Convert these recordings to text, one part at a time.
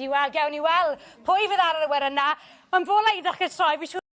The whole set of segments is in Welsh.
Wel, gewn ni weld pwy fydd ar yr awyren 'na. Mae'n bola i ddechrau troi, fi siŵr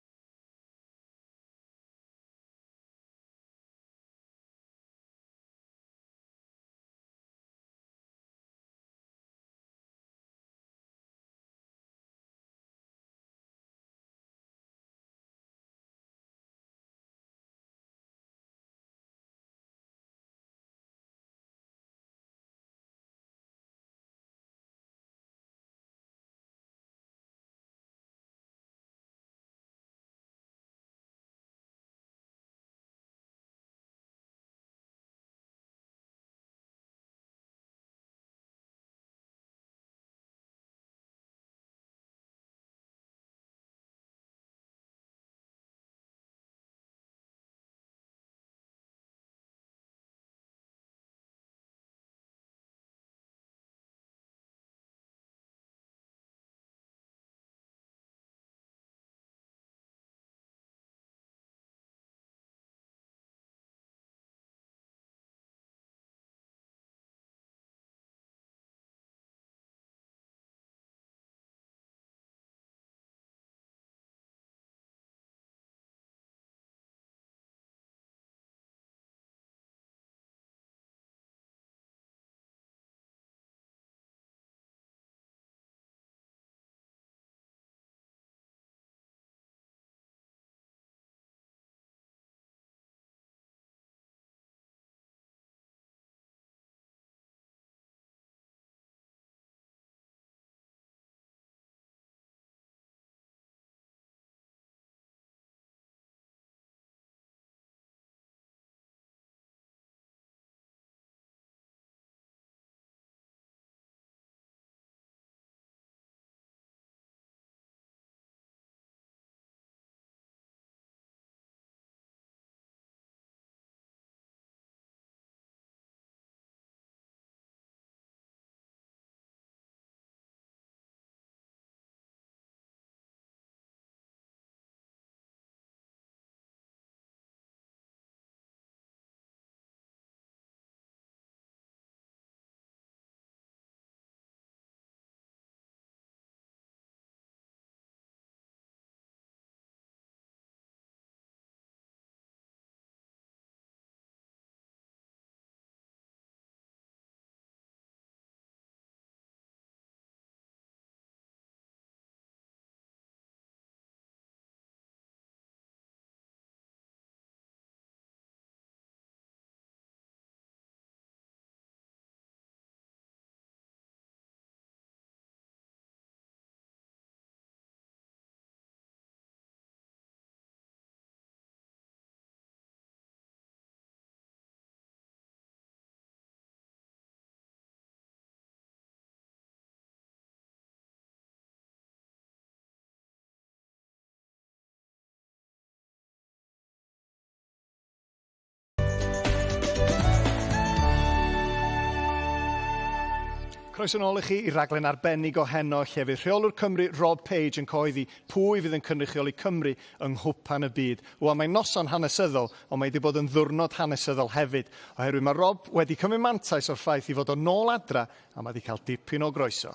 Croeso nôl i chi i raglen arbennig o heno lle fydd rheolwr Cymru Rob Page yn cyhoeddi pwy fydd yn cynrychioli Cymru yng Nghwpan y Byd. Wel, mae'n noson hanesyddol, ond mae wedi bod yn ddiwrnod hanesyddol hefyd, oherwydd mae Rob wedi cymryd mantais o'r ffaith i fod o nôl adra a mae wedi cael dipyn o groeso.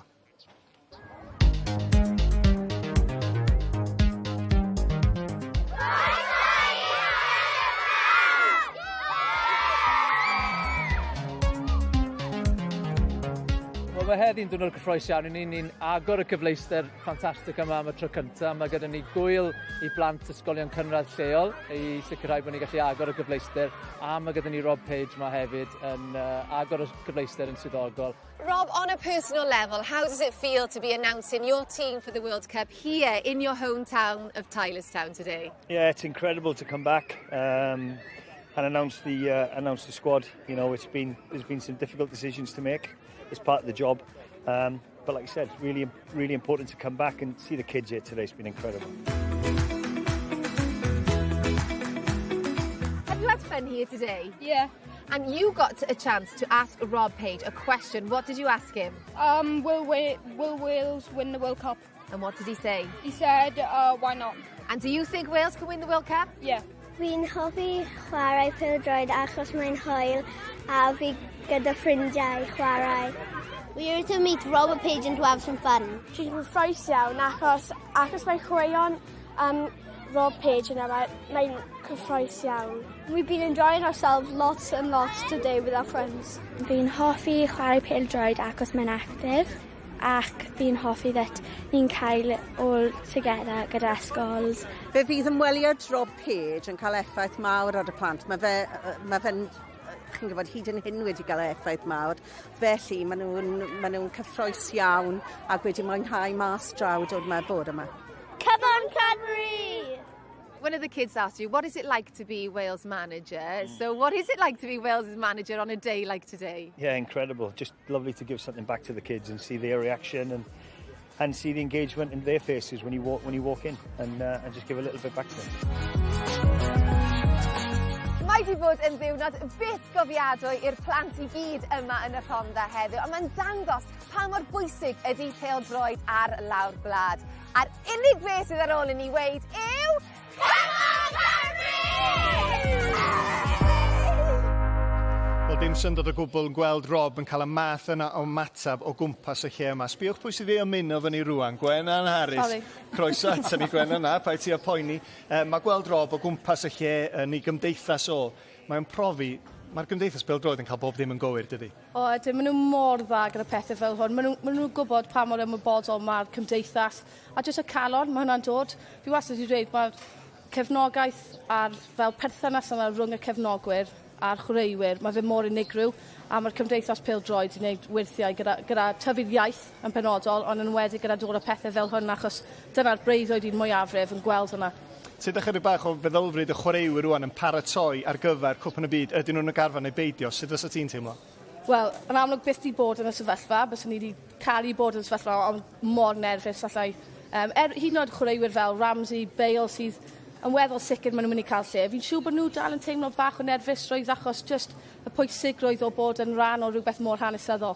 Wel, mae heddi'n diwrnod cyffroes iawn i ni. Ni'n agor y cyfleuster ffantastig yma am y tro cyntaf. Mae gyda ni gwyl i blant ysgolion cynradd lleol i sicrhau bod ni'n gallu agor y cyfleuster. A mae gyda ni Rob Page yma hefyd yn uh, agor y cyfleuster yn swyddogol. Rob, on a personal level, how does it feel to be announcing your team for the World Cup here in your hometown of Tylorstown today? Yeah, it's incredible to come back um, and announce the uh, announce the squad. You know, it's been there's been some difficult decisions to make. It's part of the job. Um, but like I said, really, really important to come back and see the kids here today. It's been incredible. Have you had fun here today? Yeah. And you got a chance to ask Rob Page a question. What did you ask him? Um, will, will Wales win the World Cup? And what did he say? He said, uh, why not? And do you think Wales can win the World Cup? Yeah. Fi'n hoffi chwarae pêl-droed achos mae'n hwyl a fi gyda ffrindiau chwarae. We're here to meet Robert Page and to have some fun. Dwi'n cyffroes iawn achos, achos mae chwaraeon um, Rob Page yna, mae, mae'n cyffroes iawn. We've been enjoying ourselves lots and lots today with our friends. Fi'n hoffi chwarae pêl-droed achos mae'n actif ac fi'n hoffi that ni'n cael all together gyda ysgols. Fe fydd ymweliad Rob Page yn cael effaith mawr ar y plant. Mae fe, mae fe'n chi'n gwybod, hyd yn hyn wedi cael effaith mawr. Felly, maen nhw'n ma nhw cyffroes iawn ac wedi mwynhau mas draw dod yma bore yma. Come on, Cymru! One of the kids asked you, what is it like to be Wales manager? So what is it like to be Wales manager on a day like today? Yeah, incredible. Just lovely to give something back to the kids and see their reaction and and see the engagement in their faces when you walk when you walk in and uh, and just give a little bit back to them. Mae 'di bod yn ddiwrnod byth gofiadwy i'r plant i gyd yma yn y Rhondda heddiw, a mae'n dangos pa mor bwysig ydy pêl-droed ar lawr gwlad. A'r unig beth sydd ar ôl i ni weud yw... Come on Cymru! Wel, dim syndod o gwbl yn gweld Rob yn cael y math yna o ymateb o gwmpas y lle yma. Sbiwch pwy sydd wedi ymuno fyny rwan, Gwenan Harris. Sori. Croeso ato ni, Gwenan, na, paid ti â poeni. Uh, mae gweld Rob o gwmpas y lle yn ei gymdeithas o, mae'n profi, mae'r gymdeithas bêl-droed yn cael bob dim yn gywir, dydy? O ydyn, maen nhw mor dda gyda pethau fel hwn. Maen nhw, maen nhw'n gwybod pa mor ymwybodol mae'r cymdeithas. A jyst y calon, mae hwnna'n dod. Fi wastad wedi dweud, mae cefnogaeth a'r fel perthynas yna rhwng y cefnogwyr a'r chwaraewyr, mae fe mor unigryw. A mae'r cymdeithas pêl-droed wedi gwneud wyrthiau gyda, gyda tyfu'r iaith yn penodol, ond yn enwedig gyda dod â pethau fel hwn, achos dyna'r breuddwyd i'n mwyafrif yn gweld hwnna. Tyd ychydig bach o feddylfryd y chwaraewyr rwan yn paratoi ar gyfer Cwpan y Byd, ydyn nhw'n y garfan neu beidio, sut fysa ti'n teimlo? Wel, yn amlwg byth 'di bod yn y sefyllfa, byswn i 'di caru bod yn y sefyllfa ond mor nerfus allai. Um, er, hyd yn oed chwaraewyr fel Ramsey, Bale sydd yn weddol sicr maen nhw'n mynd i cael lle. Fi'n siŵr bod nhw dal yn teimlo bach o nerfusrwydd achos just y pwysigrwydd o bod yn rhan o rhywbeth mor hanesyddol.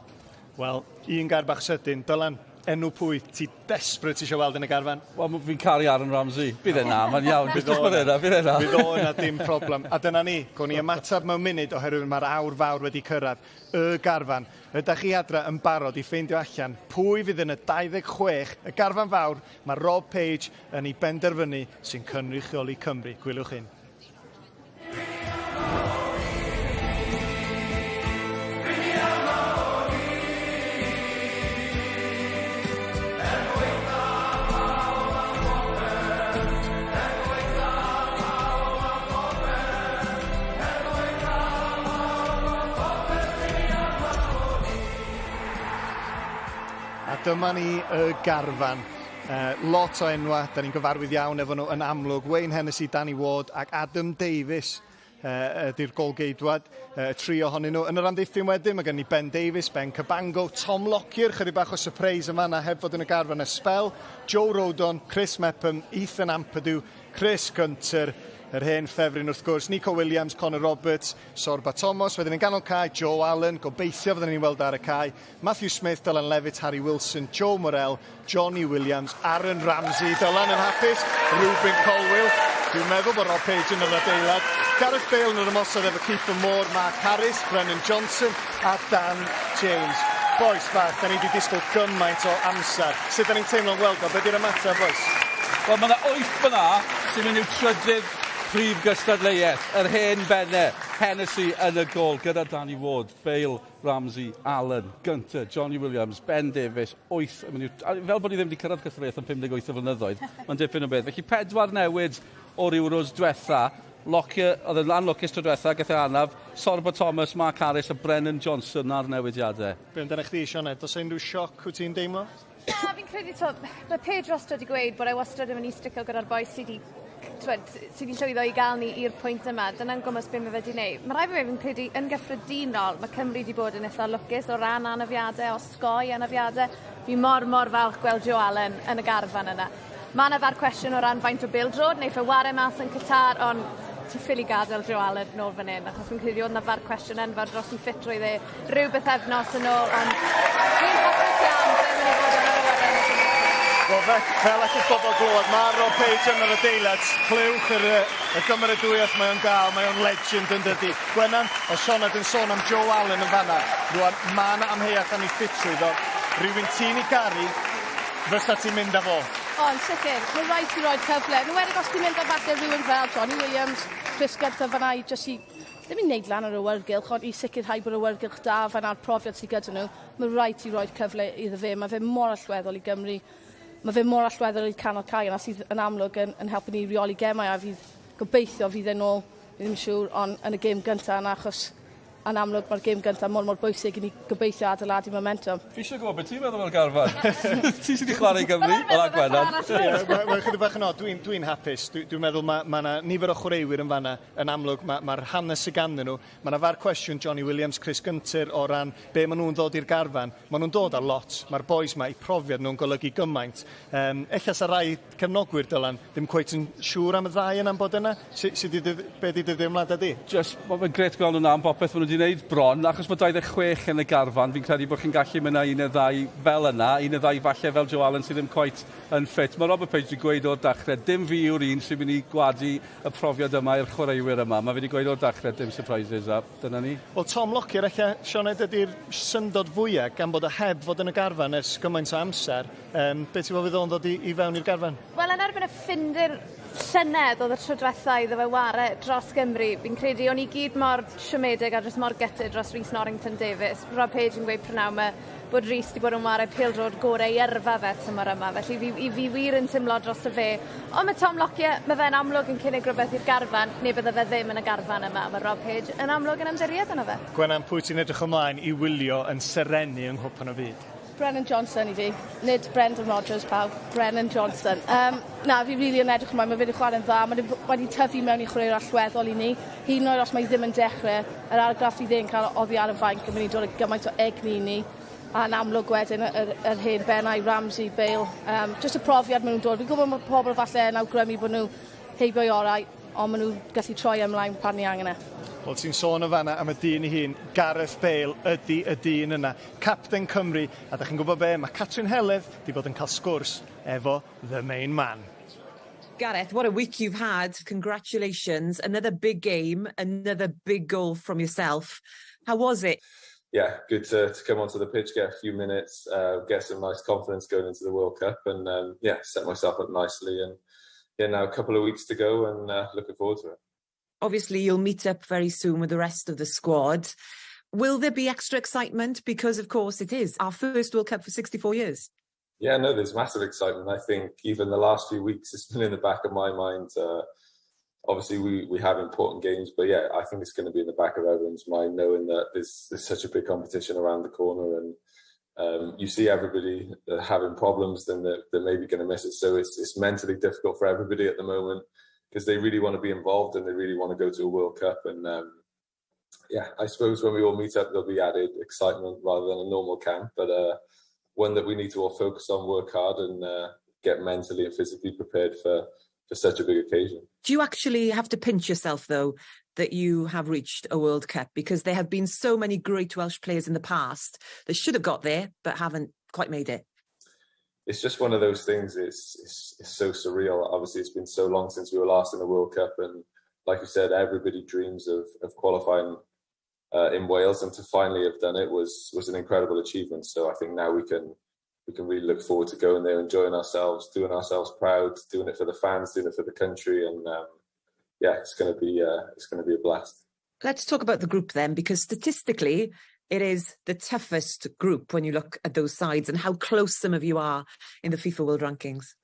Wel, un gair bach sydyn, Dylan, enw pwy ti desperate eisiau weld yn y garfan? Wel, fi'n caru Aaron Ramsey. Bydd e na, mae'n iawn. Bydd o yna, bydd e na. Bydd o yna, dim problem. A dyna ni, gawn ni ymateb mewn munud oherwydd mae'r awr fawr wedi cyrraedd. Y garfan. Ydych chi adra yn barod i ffeindio allan pwy fydd yn y 26, y garfan fawr, mae Rob Page yn ei benderfynu sy'n cynrychioli Cymru. Gwyliwch hyn. A dyma ni y garfan. Uh, lot o enwa, da ni'n gyfarwydd iawn efo nhw yn amlwg. Wayne Hennessy, Danny Ward ac Adam Davies uh, ydy'r golgeidwad, uh, y tri ohonyn nhw. Yn yr amddiffyn wedyn, mae gen ni Ben Davies, Ben Cabango, Tom Lockyer, chydig bach o surprise yma na heb fod yn y garfan y spel, Joe Rodon, Chris Mepham, Ethan Ampadu, Chris Gunter, yr hen ffefryn wrth gwrs, Nico Williams, Connor Roberts, Sorba Thomas, wedyn yn ganol cae, Joe Allen, gobeithio fyddwn ni'n weld ar y cae, Matthew Smith, Dylan Levitt, Harry Wilson, Joe Morrell, Johnny Williams, Aaron Ramsey, Dylan yn hapus, Reuben Colwill, dwi'n meddwl bod Rob Page yn yr adeilad, Gareth Bale yn yr ymosod efo Kieffer Moore, Mark Harris, Brennan Johnson a Dan James. Bois bach, da ni wedi disgwyl gymaint o amser. Sut da ni'n teimlo'n gweld o? Be di'r ymateb, bois? Wel, mae yna wyth fyna sy'n mynd i'w trydydd prif gystadleuaeth. Yr hen benne, Hennessy yn y gol gyda Danny Ward, Bale, Ramsey, Allen, Gunter, Johnny Williams, Ben Davies, 8, I mean, fel bod ni ddim wedi cyrraedd cystadleuaeth am 58 o flynyddoedd, mae'n dipyn o beth. Felly pedwar newid o'r Euros diwetha, Lockyer, oedd yn anlwcus tro diwetha, gath e anaf, Sorba Thomas, Mark Harris a Brennan Johnson ar newidiadau. Be amdano chdi, Sioned? Oes unrhyw sioc wyt ti'n deimlo? Na, fi'n credu, t'o, mae Paige wastad wedi gweud bod e wastad yn mynd i sticio gyda'r bois sydd wedi t'wod, sy 'di llwyddo i ga'l ni i'r pwynt yma. Dyna'n gwmws be' ma' fe 'di neu'. Ma' rai' fi weud fi'n credu yn gyffredinol ma' Cymru 'di bod yn itha lwcus o ran anafiade, osgoi anafiade. Fi mor mor falch gweld Joe Allen yn y garfan yna. Ma' 'na far cwestiwn o ran faint o bêl-drod neiff e ware mas yn Qatar on' ti ffili gadel Joe Allen nôl fan 'yn achos fi'n credu o'dd 'na far cwestiwn enfawr dros 'i ffitrwydd e ryw bythefnos yn ôl ond dwi'n hapus iawn bod e'n myn' i fod yn yr awyren. Wel Wel, fe, fel allith bobl glywed, mae Rob Page yn yr adeilad. Clywch yr, y gymeradwyaeth mae o'n gael, mae o'n legend yn dydi. Gwenan, o Sioned yn sôn am Joe Allen yn fanna. Rwan, mae yna amheuaeth am ei ffitrwydd o. Rhywun ti'n ei garu, fysa ti'n mynd â fo? O, yn sicr. Mae'n rhaid ti roi'r cyfle. Yn enwedig os ti'n mynd â falle rhywun fel Johnny Williams, Chris Gunter fanna i jyst i ddim i wneud lan ar y awyrgylch, ond i sicrhau bod y awyrgylch da fanna'r profiad sydd gyda nhw. Mae rhaid ti roi'r cyfle iddo fe. Mae fe mor allweddol i Gymru. Mae fe mor allweddol i'r canol cae yna sydd yn amlwg yn, yn helpu ni reoli gemau a fydd gobeithio fydd e'n ôl, fi ddim yn siŵr, ond yn y gêm gyntaf yna achos yn amlwg mae'r gêm gyntaf mor mor bwysig i ni gobeithio adeiladu momentum. Fi eisiau gwybod beth ti'n meddwl o'r garfan. Ti sydd wedi chwarae i Gymru, wel a Gwenan. Ie, wel chydig bach yn od, dwi'n dwi hapus. Dwi'n dwi meddwl mae ma 'na nifer o chwaraewyr yn fanna, yn amlwg mae'r ma hanes sydd ganddyn nhw. Mae 'na far cwestiwn Johnny Williams, Chris Gunter o ran be maen nhw'n ddod i'r garfan. Maen nhw'n dod â lot, mae'r boys 'ma, eu profiad nhw'n golygu gymaint. Um, ella sa rai cefnogwyr Dylan ddim cweit yn siŵr am y ddau yna'n bod yna. Sut di, be di dy deimladau di? Just, mae'n gret gweld nhw na am bopeth maen nhw wedi gwneud bron, achos bod 26 yn y garfan, fi'n credu bod chi'n gallu mynd â un neu ddau fel yna, un neu ddau falle fel Joe Allen sydd ddim cweit yn ffit. Mae Robert Page wedi gweud o'r dechrau, dim fi yw'r un sy'n mynd i gwadu y profiad yma i'r chwaraewyr yma. Mae fe wedi gweud o'r dechrau, dim surprises, a dyna ni. Wel, Tom Lockyer, ella, Sioned, ydy'r syndod fwyaf, gan bod o heb fod yn y garfan ers gymaint o amser. Um, be ti'n meddwl fydd o'n ddod i, i fewn i'r garfan? Wel, yn erbyn y Ffindir llynedd oedd y tro diwetha iddo fe ware dros Gymru. Fi'n credu o'n i gyd mor siomedig a jyst mor gutted dros Rhys Norrington Davies. Rob Page yn gweud prynawn 'ma bod Rhys 'di bod yn ware pêl-droed gore ei yrfa fe tymor yma, felly fi i fi wir yn timlo drosto fe. Ond ma' Tom Lockyer, ma' fe'n amlwg yn cynnig rwbeth i'r garfan, ne' bydde fe ddim yn y garfan yma. Ma' Rob Page yn amlwg yn ymddiried yno fe. Gwenan, pwy ti'n edrych ymlaen i wylio yn serennu yng Nghwpan y Byd? Brennan Johnson i fi. Nid Brendan Rodgers pawb, Brennan Johnson. Um, na, fi rili really yn edrych ymlaen, mae fe wedi chwarae'n dda, mae wedi tyfu mewn i chwaraewr allweddol i ni. Hyd yn oed os mae ddim yn dechrau, yr argraff fydd e'n cael oddi ar y fainc yn mynd i dod â gymaint o egni i ni. A yn amlwg wedyn yr, yr hen bennau, Ramsey, Bale. Um, just y profiad maen nhw'n dod. Fi'n gwybod mae pobl falle yn awgrymu bod nhw heibio'i orau, ond maen nhw'n gallu troi ymlaen pan ni angen e. Wel, ti'n sôn yn fanna am y dyn ei hun, Gareth Bale ydy y dyn yna. Capten Cymru, a da chi'n gwybod be, mae Catrin Heledd di bod yn cael sgwrs efo the main man. Gareth, what a week you've had. Congratulations. Another big game, another big goal from yourself. How was it? Yeah, good to, to come onto the pitch, get a few minutes, get some nice confidence going into the World Cup, and yeah, set myself up nicely. And yeah, now a couple of weeks to go, and looking forward to it. Obviously, you'll meet up very soon with the rest of the squad. Will there be extra excitement? Because, of course, it is our first World Cup for 64 years. Yeah, no, there's massive excitement. I think even the last few weeks, it's been in the back of my mind. Obviously, we have important games, but yeah, I think it's going to be in the back of everyone's mind, knowing that there's such a big competition around the corner, and you see everybody having problems, then they're maybe going to miss it. So it's mentally difficult for everybody at the moment because they really want to be involved and they really want to go to a World Cup. And yeah, I suppose when we all meet up, there'll be added excitement rather than a normal camp, but one that we need to all focus on, work hard, and get mentally and physically prepared for such a big occasion. Do you actually have to pinch yourself, though, that you have reached a World Cup? Because there have been so many great Welsh players in the past that should have got there, but haven't quite made it. It's just one of those things. It's so surreal. Obviously, it's been so long since we were last in the World Cup, and like you said, everybody dreams of qualifying in Wales, and to finally have done it was an incredible achievement. So I think now we can really look forward to going there, enjoying ourselves, doing ourselves proud, doing it for the fans, doing it for the country, and yeah, it's going to be a blast. Let's talk about the group then, because statistically, it is the toughest group when you look at those sides and how close some of you are in the FIFA World Rankings.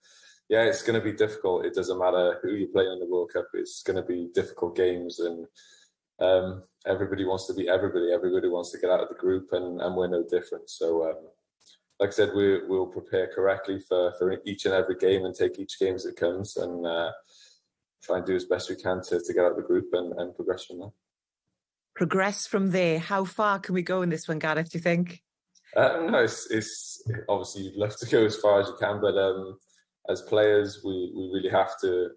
Yeah, it's going to be difficult. It doesn't matter who you play in the World Cup. It's going to be difficult games, and everybody wants to beat everybody. Everybody wants to get out of the group, and we're no different. So, like I said, we'll prepare correctly for each and every game and take each game as it comes, and try and do as best we can to get out of the group and progress from there. Progress from there. How far can we go in this one, Gareth, do you think? No, it's obviously you'd love to go as far as you can, but as players, we really have to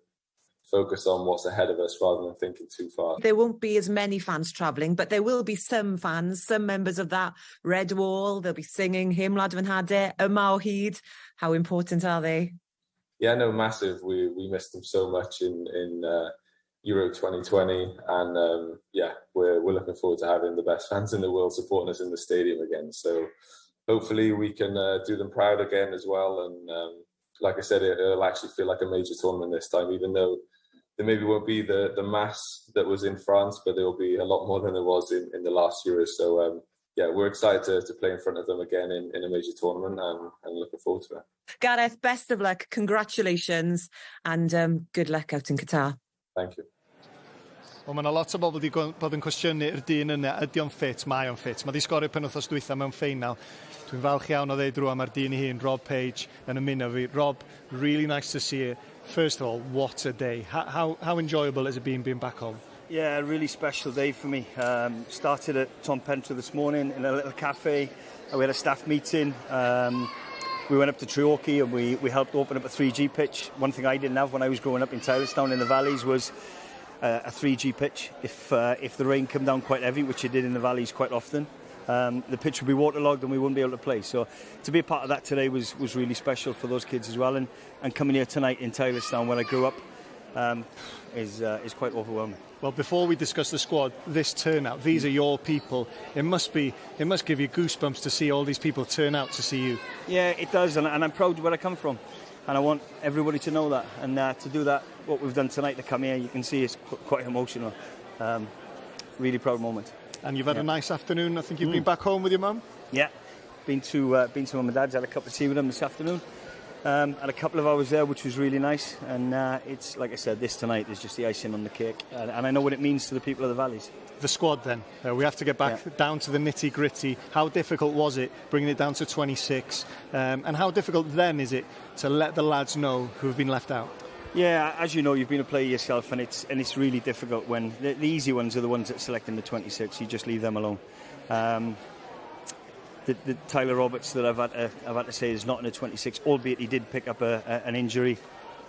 Focus on what's ahead of us rather than thinking too far. There won't be as many fans travelling, but there will be some fans, some members of that red wall. They'll be singing Hen Wlad Fy Nhadau, Yma o Hyd. How important are they? Yeah, no, massive. We missed them so much in Euro 2020, and yeah, we're looking forward to having the best fans in the world supporting us in the stadium again. So hopefully we can do them proud again as well. And like I said, it'll actually feel like a major tournament this time, even though there maybe won't be the mass that was in France, but there will be a lot more than there was in the last Euro. So yeah, we're excited to play in front of them again in a major tournament and looking forward to it. Gareth, best of luck. Congratulations and good luck out in Qatar. Thank you. Wel, mae yna lot o bobl wedi bod yn cwestiynu'r dyn yna. Ydy o'n ffit? Mae o'n ffit. Mae 'di sgorio penwthnos dwytha mewn ffeinal. Dwi'n falch iawn o ddeud rwan mae'r dyn ei hun, Rob Page, yn ymuno fi. Rob, really nice to see you. First of all, what a day. How enjoyable has it been being back home? Yeah, a really special day for me. Started at Ton Pentre this morning in a little cafe. We had a staff meeting. We went up to Treorchy and we helped open up a 3G pitch. One thing I didn't have when I was growing up in Tylorstown in the valleys was a 3G pitch. If the rain came down quite heavy, which it did in the valleys quite often, the pitch would be waterlogged and we wouldn't be able to play. So to be a part of that today was really special for those kids as well. And coming here tonight in Tylorstown, where I grew up, is quite overwhelming. Well, before we discuss the squad, this turnout, these are your people. It must give you goosebumps to see all these people turn out to see you. Yeah, it does, and I'm proud of where I come from. And I want everybody to know that. And to do that, what we've done tonight to come here, you can see it's quite emotional. Really proud moment. And you've had a nice afternoon. I think you've been back home with your mum? Yeah, been to mum and dad's, had a cup of tea with them this afternoon. Had a couple of hours there, which was really nice. And it's, like I said, this tonight is just the icing on the cake. And I know what it means to the people of the valleys. The squad then, we have to get back down to the nitty gritty. How difficult was it bringing it down to 26? And how difficult then is it to let the lads know who have been left out? Yeah, as you know, you've been a player yourself, and it's really difficult when the easy ones are the ones that select in the 26. You just leave them alone. The Tyler Roberts that I've had to say is not in the 26, albeit he did pick up an injury,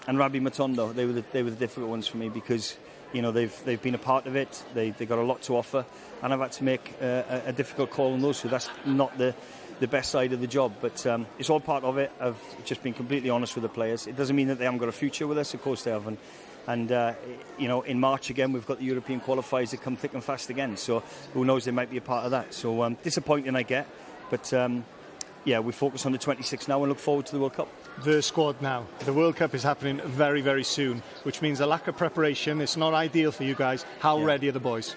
and Rabbi Matondo. They were the difficult ones for me because they've been a part of it. They got a lot to offer, and I've had to make a difficult call on those two. That's not the best side of the job, but it's all part of it. I've just been completely honest with the players. It doesn't mean that they haven't got a future with us. Of course they have. And in March again, we've got the European qualifiers that come thick and fast again. So who knows, they might be a part of that. So disappointing, I get, but yeah, we focus on the 26 now and look forward to the World Cup. The squad now. The World Cup is happening very, very soon, which means a lack of preparation. It's not ideal for you guys. How ready are the boys?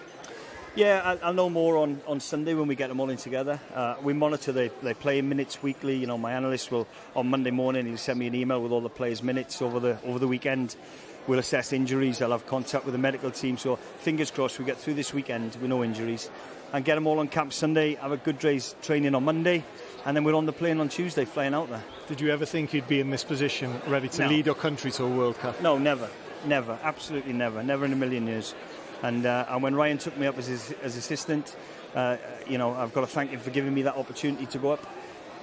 Yeah, I'll know more on Sunday when we get them all in together. We monitor their playing minutes weekly. My analyst will, on Monday morning, he'll send me an email with all the players' minutes over the weekend. We'll assess injuries. I'll have contact with the medical team. So fingers crossed we get through this weekend with no injuries and get them all on camp Sunday, have a good day's training on Monday, and then we're on the plane on Tuesday flying out there. Did you ever think you'd be in this position, ready to No. lead your country to a World Cup? No, never, never, absolutely never, never in a million years. And when Ryan took me up as his as assistant, I've got to thank him for giving me that opportunity to go up.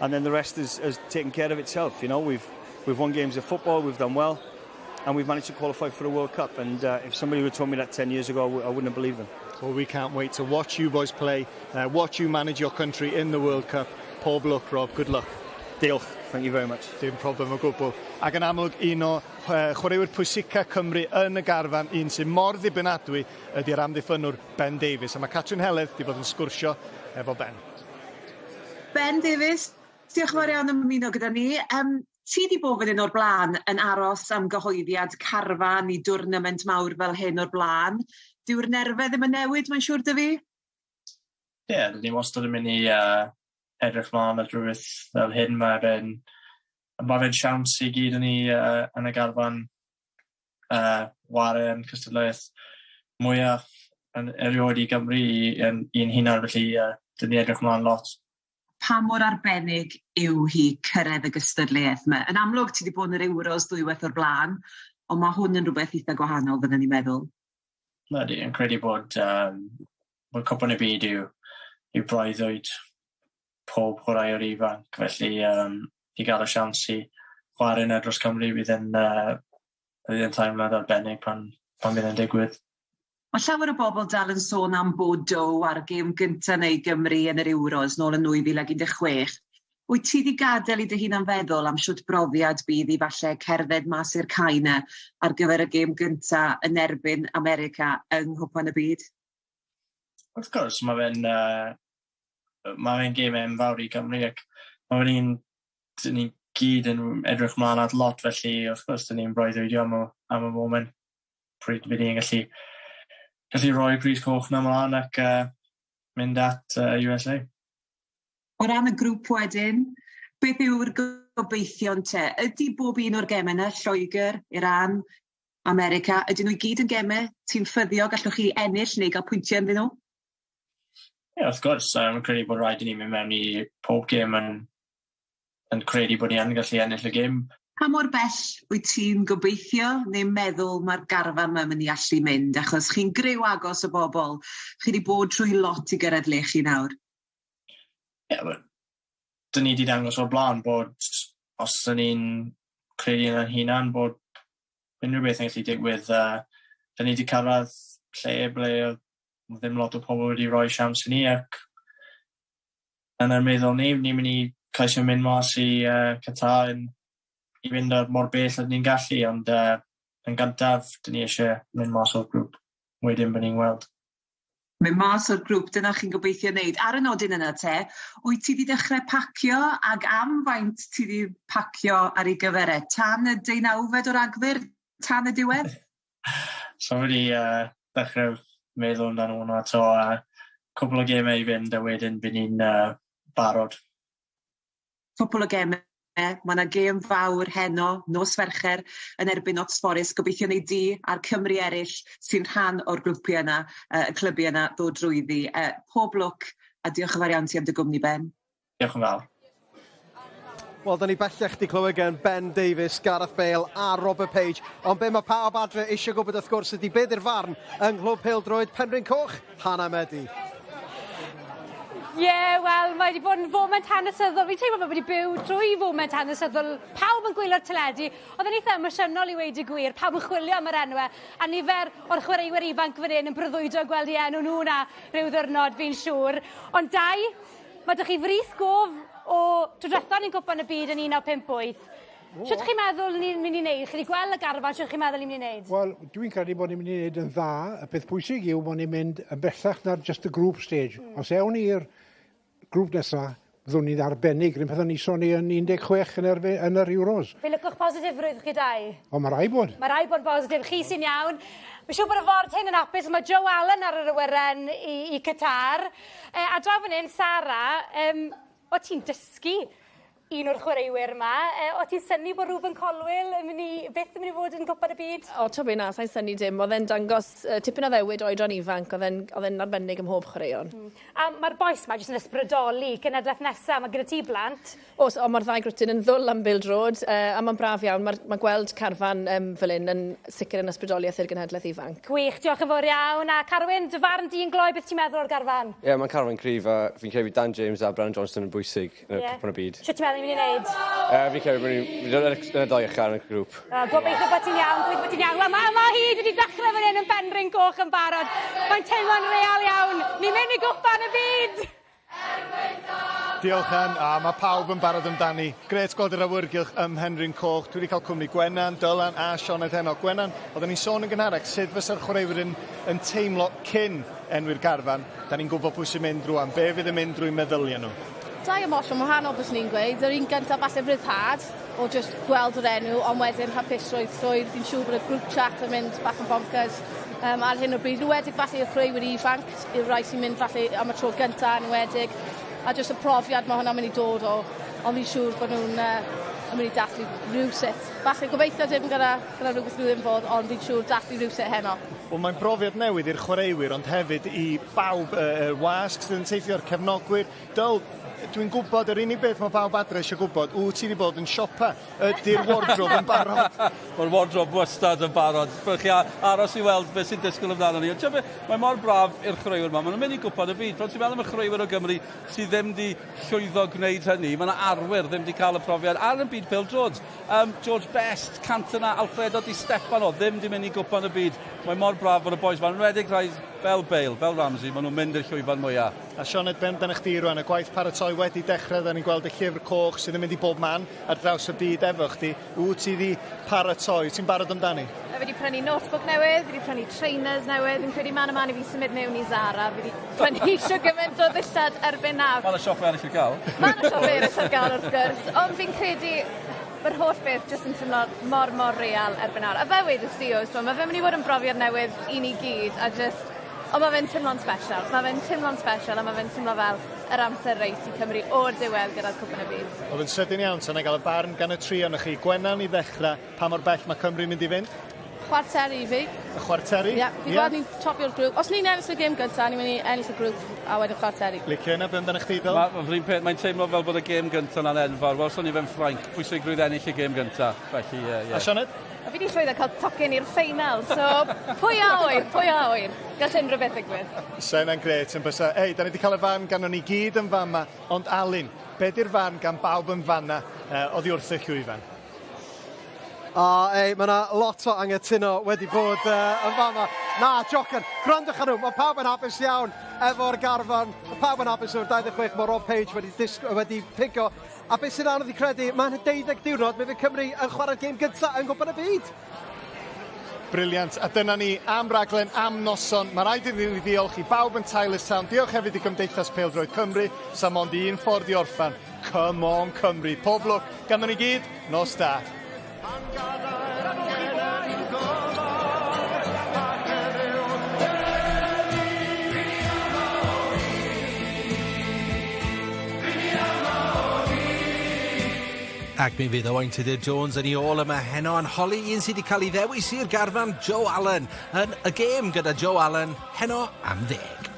And then the rest has taken care of itself. We've won games of football, we've done well, and we've managed to qualify for the World Cup. And if somebody would have told me that 10 years ago, I wouldn't have believed them. Well, we can't wait to watch you boys play, watch you manage your country in the World Cup. Pob lwc, Rob. Good luck. Diolch. Thank you very much. Dim problem o gwbl. Ac yn amlwg un o chwaraewyr pwysica Cymru yn y garfan, un sy'n mor ddibynadwy ydy'r amddiffynnwr Ben Davies. A mae Catrin Heledd wedi bod yn sgwrsio efo Ben. Ben Davies, diolch yn fawr iawn am ymuno gyda ni. Ti 'di bod fan hyn o'r blaen yn aros am gyhoeddiad carfan i dwrnament mawr fel hyn o'r blaen. Dyw'r nerfau ddim yn newid, mae'n siŵr dy fi? Ie, yeah, ni wastad yn mynd i edrych mlaen at rhywbeth fel hyn. Mae fe'n siawns i gyd yn ni yn y garfan ware yn cystadleuaeth mwyaf yn erioed i Gymru i'n hunan, felly dyn ni edrych mlaen lot. Pa mor arbennig yw hi cyrraedd y gystadleuaeth yma? Yn amlwg ti wedi bod yn yr Euros ddwywaith o'r blaen, ond mae hwn yn rhywbeth eitha gwahanol, fydden ni'n meddwl. Na di, yn credu bod Cwpan y Byd yw breuddwyd pob chwaraewr ifanc, felly i gael y siawns i chwarae yna dros Cymru fydd yn Bydd e'n teimlad arbennig pan, pan bydd e'n digwydd. Mae llawer o bobl dal yn sôn am Bordeaux a'r gêm gyntaf neu Gymru yn yr Euros nôl yn 2016. Wyt ti 'di gadael i dy hunan feddwl am shwt brofiad bydd i falle cerdded mas i'r cae 'na ar gyfer y gêm gynta yn erbyn America yng Nghwpan y Byd? Wrth gwrs, mae fe'n uh, mae fe'n gêm enfawr i Gymru ac mae fe'n un dyn ni gyd yn edrych mlaen at lot felly wrth gwrs dyn ni'n breuddwydio am y, am y moment pryd fydd ni'n gallu gallu rhoi pris coch na mlaen ac uh, mynd at uh, USA. O ran y grŵp wedyn, beth yw'r gobeithion te? Ydy bob un o'r gemau yna, Lloegr, Iran, America, ydyn nhw i gyd yn gemau ti'n ffyddio gallwch chi ennill neu gael pwyntiau ynddyn nhw? Ie, yeah, wrth gwrs. Um, credu bod rhaid i ni mynd mewn i pob gêm yn, yn credu bod ni yn gallu ennill y gêm. Pa mor bell wyt ti'n gobeithio neu meddwl mae'r garfan yma mynd i allu mynd? Achos chi'n griw agos o bobl. Chi wedi bod trwy lot i gyrraedd le chi nawr. Ie, yeah, dyn ni wedi dangos o'r blaen bod os dyn ni'n credu yn ein hunan bod unrhyw beth yn gallu digwydd. Uh, dyn ni wedi cyrraedd lle ble oedd ddim lot o pobl wedi rhoi siawns i ni ac yn yr meddwl ni, ni'n mynd i ceisio mynd mas i uh, Qatar yn, i fynd ar mor bell ag ni'n gallu, ond uh, yn gyntaf, dyn ni eisiau mynd mas o'r grŵp, wedyn bod ni'n weld. Mynd mas o'r grŵp, dyna chi'n gobeithio wneud. Ar y nodyn yna te, wyt ti wedi dechrau pacio ac am faint ti wedi pacio ar ei gyfer e? Tan y deunawfed o Ragfyr? Tan y diwedd? So wedi uh, dechrau meddwl amdano hwnna to a cwpl o gemau i fynd a wedyn bydd ni'n uh, barod. Cwpl o gemau. Mae yna gêm fawr heno, nos Fercher, yn erbyn Notts Forest. Gobeithio neu di a'r Cymru eraill sy'n rhan o'r grwpiau yna, uh, y clybiau yna, ddod drwyddi. Uh, pob lwc a diolch yn fawr iawn ti am dy gwmni, Ben. Diolch yn fawr. Wel, da ni bellach di clywed gen Ben Davies, Gareth Bale a Robert Page. Ond be mae pawb adre eisiau gwybod wrth gwrs ydy be di'r farn yng Nghlwb Pêl-droed Penrhyn Coch, Hannah Medi. Ie, yeah, wel, mae wedi bod yn foment hanesyddol. Fi'n teimlo bod wedi byw drwy foment hanesyddol. Pawb yn gwylio'r teledu. Oedd yn eitha emosiynol i weud y gwir. Pawb yn chwilio am yr enwau. A nifer o'r chwaraewyr ifanc fan hyn yn breuddwydio gweld eu enw nhw na rhyw ddwrnod, fi'n siŵr. Ond dau, mae 'da chi frith gof o tro dwetha ni'n Cwpan y Byd yn 1958. Shwt chi'n meddwl ni'n mynd i wneud? Chi wedi gweld y garfan, shwt chi'n meddwl ni'n mynd i wneud? Wel, dwi'n credu bod ni'n mynd i wneud yn dda. Y peth pwysig yw bod ni'n mynd yn bellach na'r just y group stage. Os ewn ni i'r grŵp nesa, byddwn ni'n arbennig. Rhywun peth o'n i sôn ni yn 16 yn, erfe, yn yr Euros. Fe lwcwch positifrwydd chi dau. O, mae rai bod. Mae rai bod positif. Chi sy'n iawn. Mae'n siŵr bod y ford hyn yn hapus. Mae Joe Allen ar yr awyren i, i Qatar. E, a draw fan hyn, Sara, um, o ti'n dysgu un o'r chwaraewyr 'ma. Yy o' ti'n synnu bod Reuben Colwill yn myn' i byth yn myn' i fod yn Cwpan y Byd? O t'o' be' na sai'n synnu dim o'dd e'n dangos yy tipyn o ddewid oedran ifanc o'dd e'n o'dd e'n arbennig ym mhob chwaraeon. Hmm. A ma'r bois 'ma jyst yn ysbrydoli cenedleth nesa ma' gyda ti blant. O's o ma'r ddau grwtyn yn ddwl am bêl-drod yy a ma'n braf iawn ma'r ma' gweld carfan yym fel 'yn yn sicir yn ysbrydolieth i'r genhedleth ifanc. Gwych diolch yn fowr iawn a Carwyn dy farn di yn gloi beth ti'n meddwl o'r garfan? Ie ma'n carfan cryf a fi'n credu Dan James a Brennan Johnson yn bwysig. yn y Cwpan y Byd. Shwt ti'n meddwl ni'n mynd i neud? Yy fi'n credu bod ni'n yn y doi ucha yn y grŵp. O gobeithio bod ti'n iawn, gobeithio bod ti'n iawn. Wel ma' ma' hyd wedi dechre fan 'yn yn Penrhyn Coch yn barod. Mae'n teimlo'n real iawn. Ni'n mynd i Gwpan y Byd! Diolch Ann, a mae pawb yn barod amdani. Grêt gweld yr awyrgylch ym Mhenrhyn Coch. Dwi wedi cael cwmni Gwenan, Dylan a Sioned heno. Gwenan, oedden ni'n sôn yn gynharach sut fysa'r chwaraewyr yn, yn teimlo cyn enwi'r garfan. Da ni'n gwybod pwy sy'n mynd rwan. Be fydd yn mynd drwy meddyliau nhw? Dau emosiwn wahanol byswn i'n gweud. Yr un gyntaf falle rhyddhad o jyst gweld yr enw, ond wedyn hapusrwydd llwyr. Fi'n siŵr bod y group chat yn mynd bach yn bonkers um, ar hyn o bryd. Enwedig falle i'r chwaraewyr ifanc, i'r rhai sy'n mynd falle am y tro gyntaf yn enwedig. A jyst y profiad mae hwnna'n mynd i dod o. Ond fi'n siŵr bod nhw'n uh, yn mynd i dathlu rhywsut. Falle gobeithio dim gyda, gyda rhywbeth nhw ddim fod, ond fi'n siŵr dathlu rhywsut heno. Wel mae'n brofiad newydd i'r chwaraewyr ond hefyd i bawb, y, y wasg sydd yn teithio, yr cefnogwyr. Dyl, dwi'n gwybod yr unig beth mae pawb adre eisiau gwybod, wyt ti wedi bod yn siopa? Ydy'r wardrobe yn barod? Mae'r wardrobe wastad yn barod. Byddwch chi aros i weld beth sy'n disgwyl amdano ni. Ond be, mae mor braf i'r chwaraewyr yma. Maen nhw'n mynd i gwpan y byd. Pan ti'n meddwl am y chwaraewyr o Gymru sydd ddim wedi llwyddo gwneud hynny, mae yna arwyr ddim wedi cael y profiad ar y byd pêl-droed. Um, George Best, Cantona, Alfredo Di Stefano, ddim wedi mynd i gwpan y byd. Mae mor braf bod y boys ma'n enwedig rhai fel Bale, fel Ramsey, maen nhw'n mynd i'r llwyfan mwyaf. A Sioned, be amdanoch chdi rwan? Y gwaith paratoi wedi dechrau, da ni'n gweld y llyfr coch sydd yn mynd i bob man ar draws y byd efo chdi. Wyt ti 'di paratoi? Ti'n barod amdani? Fi wedi prynu notebook newydd, fi wedi prynu trainers newydd, fi'n credu man a man i fi symud mewn i Zara, fi wedi prynu shwd gymaint o ddillad erbyn nawr. Ma' 'na siopau eraill ar gael. Ma' 'na siopau eraill ar gael wrth gwrs, ond fi'n credu ma'r holl beth jyst yn teimlo mor mor real erbyn nawr. A fel wedes di Ows, ma' fe'n mynd i fod yn brofiad newydd i ni gyd a jyst ond ma' fe'n teimlo'n sbesial. Ma' fe'n teimlo'n sbesial a ma' fe'n teimlo fel yr amser reit i Cymru o'r diwedd gyrraedd Cwpan y Byd. O'dd yn sydyn iawn ta 'nai ga'l y barn gan y tri onoch chi. Gwenan i ddechra, pa mor bell ma' Cymru'n mynd i fynd? Chwarteri i fi. Y chwarteri? Ie, fi'n gweld ni'n topio'r grŵp. Os ni'n ennill y gêm gynta, ni'n mynd i ennill y grŵp a wedyn chwarteri. Licio hynna, be amdanoch chdi Dyl? Ma' ma' un peth, mae'n teimlo fel bod y gêm gynta 'na'n enfawr. Welson ni fe'n Ffrainc, pwysigrwydd ennill y gêm gynta. Felly, ie, ie. A Sioned? A fi 'di llwyddo cael tocyn i'r ffeinal, so pwy a ŵyr, pwy a ŵyr. Gall unrhyw beth ddigwydd. Sa hynna'n grêt yn bysa? Ei, da ni 'di cael y farn ganddo ni gyd yn fama, ond Alun, be 'di'r farn gan bawb yn fanna uh, oddi wrth y llwyfan? A ei, mae yna lot o anghytuno wedi bod uh, yn fama. Na, jocan, gwrandwch ar nhw, mae pawb yn hapus iawn efo'r garfan. Mae pawb yn hapus efo'r 26, mae Rob Page wedi, wedi pigo. A beth sy'n anodd i credu, mae'n 12 diwrnod, mi fydd Cymru yn chwarae'r gêm gyntaf yn Gwpan y Byd. Brilliant. A dyna ni am raglen am noson. Mae rhaid i ni ddiolch i bawb yn Tylorstown. Diolch hefyd i Gymdeithas Pêl-droed Cymru. Sa mond un ffordd i orffan. Come on Cymru. Pob lwc ganddo ni gyd. Nos da. Ac mi fydd Owain Tudur Jones yn ei ôl yma heno yn holi un sydd wedi cael ei ddewis i'r garfan, Joe Allen, yn y gêm gyda Joe Allen heno am ddeg.